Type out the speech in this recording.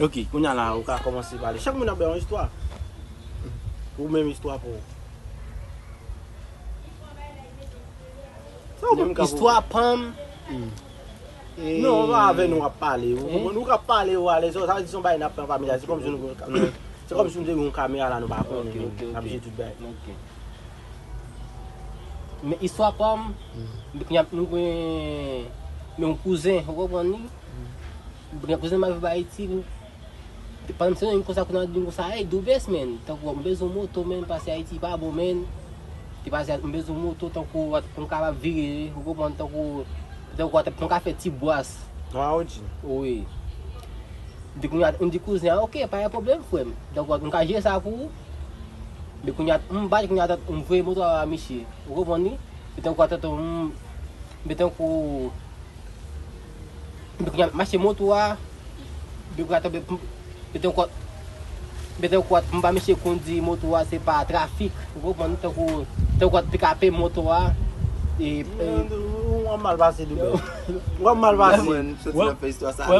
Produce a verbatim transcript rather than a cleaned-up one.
Ok, kounye a la, ou ka kòmanse pale. Chak moun ap bay yon istwa. Ou menm istwa pa w. Sa ou menm ka pou istwa pa m. Non, ou pa avè nou ap pale. Ou konprann? Ou ka pale, ou alèz. Sa vle di se yon bagay n ap fè an pami la. Se kòmsi nou, se kòmsi nou te gen yon kamera la, nou pa konnen. Ok, ok, ok. N ap jere tout bagay. Ok. Men istwa pa m, kounye a, nou gen, men yon kouzen, ou konprann li? Gen kouzen m ap viv Ayiti, li, pandan m se yon konsa, kounye a di m konsa, "Hey, Doubès, man, tankou m bezwen yon moto, man, pase Ayiti pa bon, man." Te pase, "M bezwen yon moto, tankou, pou m kapab vire, ou konprann, tankou, tankou, pou m ka fè ti bwas." Wi. M di kounye a, m di kouzen an, "Ok, pa gen pwoblèm, frè m. Tankou, m ka jere sa pou ou." Men kounye a, m bat, kounye a, m voye moto a ba misye. Ou konprann li? Men tankou, tankou, m, men tankou, men kounye a, m achte moto a, men kounye a, tankou, men tankou, men tankou, m ba misye kondi moto a, se pa trafik. Ou konprann? Tankou, tankou, te ka peye moto a, e, e, w ap mal pase, Doubès. W ap mal pase. Mwen, m soti nan fè istwa sa.